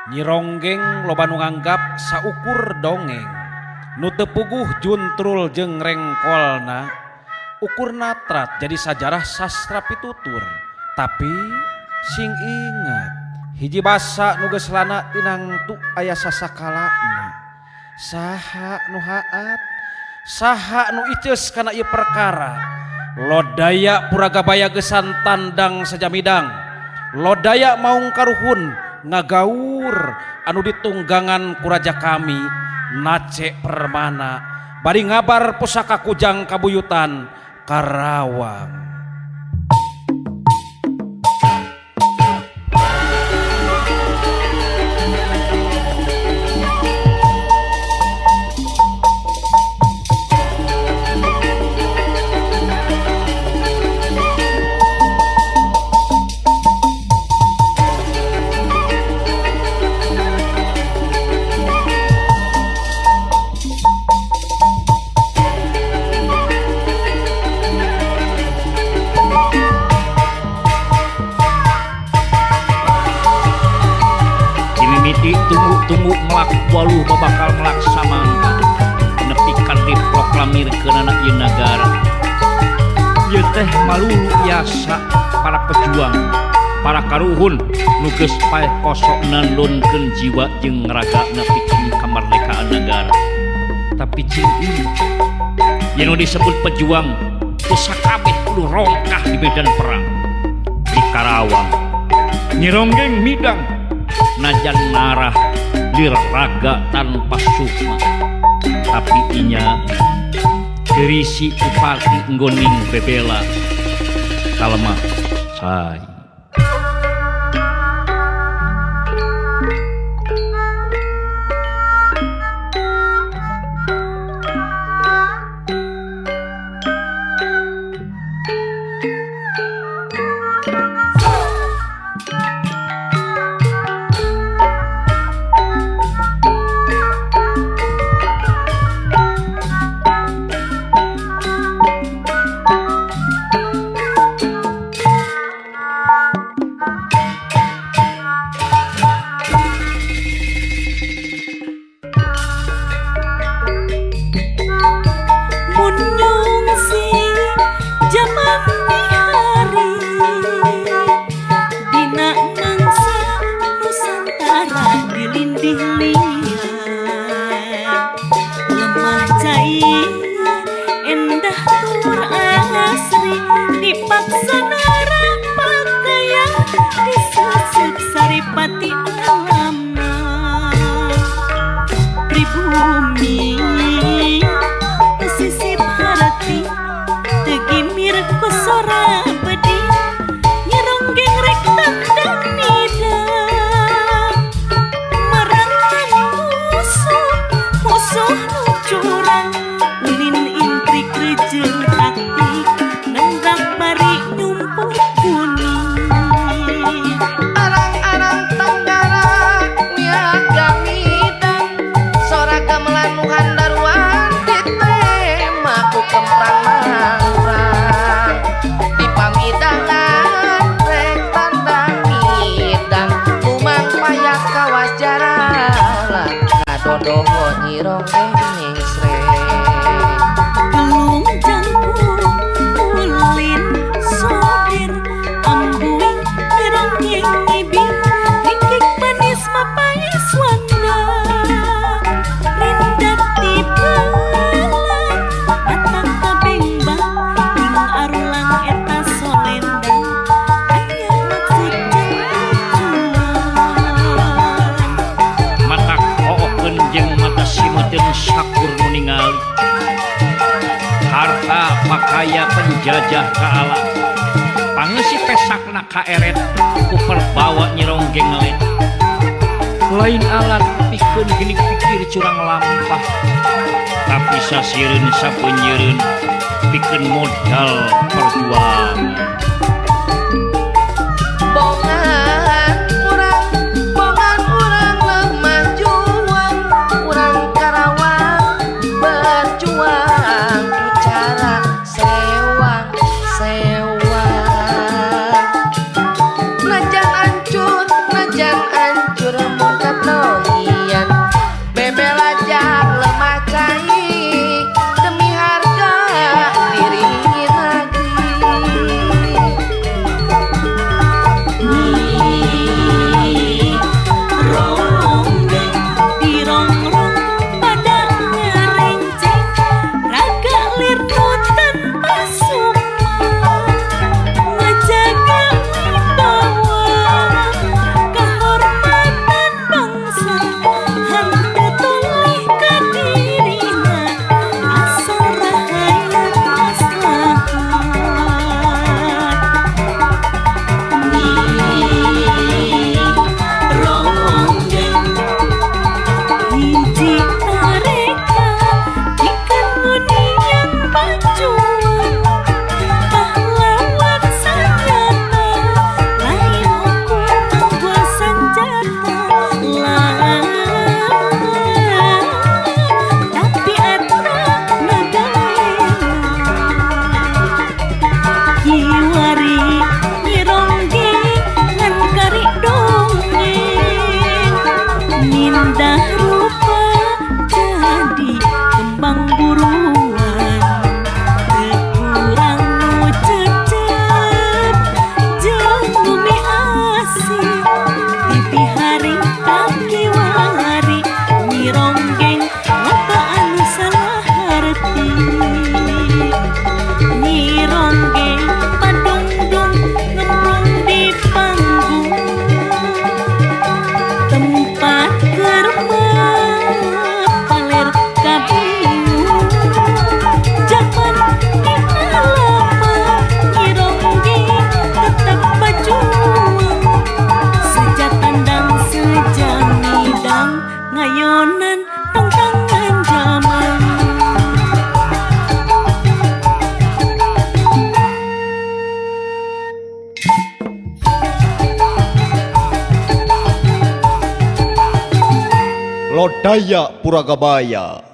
Nyi Ronggeng loba nu nganggap saukur dongeng. Nu teu puguh juntrul jeung rengkolna. Ukur natrat jadi sajarah sastra pitutur. Tapi sing ingat, hiji basa nu geus lana tinangtu aya sasakalana. Saha nu haat, saha nu iceus kana ieu perkara. Lodaya Puragabaya gesan tandang sajamidang. Lodaya maung karuhun ngagaur anu ditunggangan ku raja kami Nace Permana bari ngabar pusaka kujang kabuyutan Karawang. Dimimiti tunggu-tunggu melak waluh bakal melak samangka nepikan diproklamirkeunana ieu nagara. Ieu teh malulu yasa para pejuang, para karuhun nu geus paeh kosok nandonkeun jiwa jeung raga nepikeun kamerdekaan nagara. Tapi cing ieu yen nu disebut pejuang teu sakabeh kudu rongkah di medan perang. Di Karawang, Nyi Ronggeng midang najan narah liraga tanpa sukma, tapi inya gerisi upati nggoning bebela kalemah cai. Pakaya penjajah kaala pangeusi pesakna kaeret ku perbawa Nyi Ronggeng ngelet lain alat pikeun geuning pikir curang lampah tapi sasireun sapeunyereun pikeun modal perjuangan. Bongan urang lemah juang, urang Karawang berjuang ku cara sewang sewang. Najan ancur mun Nyi Rongge padungdung ngemprung di panggung tempat keur paler kabingung jaman lama. Nyi Rongge tetap bajuang seja tandang seja midang ngayonan tangtangan jaman. Lodaya Puragabaya.